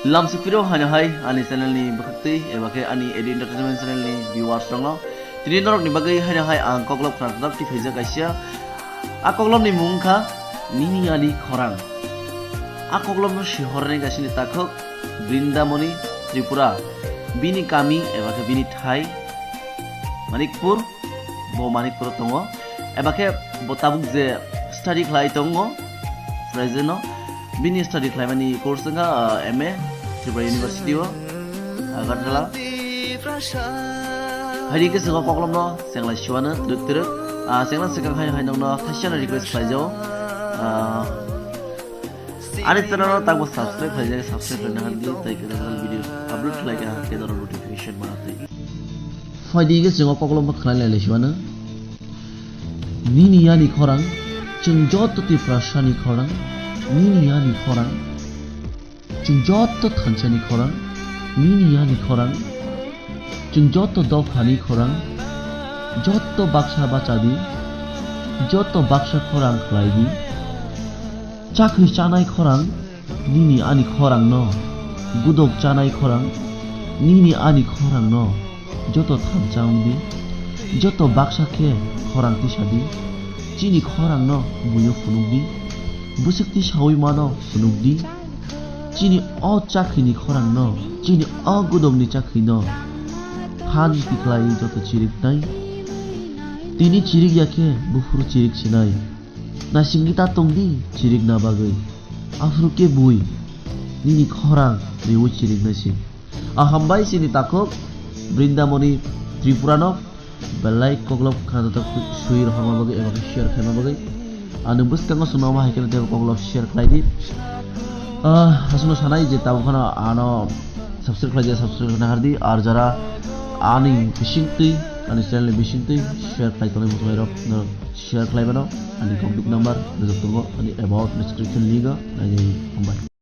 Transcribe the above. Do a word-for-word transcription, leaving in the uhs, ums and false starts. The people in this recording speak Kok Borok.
Lamsukphiro haino hai ani channel ni bwkhaktwi eba khe ani Eddie Entertainment channel ni viewers rokno. Tini norokni bagwi haino hai ang koklop khna twi phaijak kaisa. A koklopni mung wngkha Nini Ani Khorang. A koklopno sihornai kaisini takhuk Brindamoni Tripura. Bini kami eba khe bini thai Manikpur, bo Manikpuro tongo. Eba khe bo tabuk je study khlai tongo, present o. Bini study khlaimani course wngkha, ah, M A Tripura University o, Agartala. Haidi khe chwng o koklopno chenglai siwano twrwk twrwk. Ah, chengna swkang hai hai nokno thaisano request khlaijao. Ah, ani channel no tabuk subscribe khlaijak, subscribe khlaina hardi, tei kwtal kwtal video upload khlaikha, khe norok notification manatwi. Phaidi khe chwng o koklopno khlai lai lai siwano. Nini ani khorang, chwng joto Tiprasani khorang, nini ani khorang, chwng joto thansani khorang, nini ani khorang, chwng joto dophani khorang, joto baksa bachadi, joto baksa khorang khlaidi. Chakri chanai khorang, nini ani khorangno, gudok chanai khorang, nini ani khorangno, joto thansa wngdi, joto baksa khe khorang tisadi, chini khorangno buino phunukdi, bwswk tisawi mano phunukdi, chini o chakrini khorangno, chini o gudokni chakrino phan tikhlai joto chiriknai, tini chirikya khe buphuru chirik sinai. Naisingwi ta tongdi chirikna bagwi. Aphuru khe bui nini khorang riwi chiriknai se. A hambai chini takhuk Brindamoni Tripurano belai koklop khana takhuk sui rohorma bagwi eba khe share khaima bagwi. Ani bwskango chwngno omo hai kheno teibo koklop share khlaidi. Ah, aswkno sanai je tabuk phano ano subscribe khlaijak, subscribe khlaina hardi. Ar jara ani bisingtwi, ani channel ni bisingtwi share khlai tongnai muchungairok no share khlai mano, ani contact number rijak tongo, ani about description link o, nai hambai.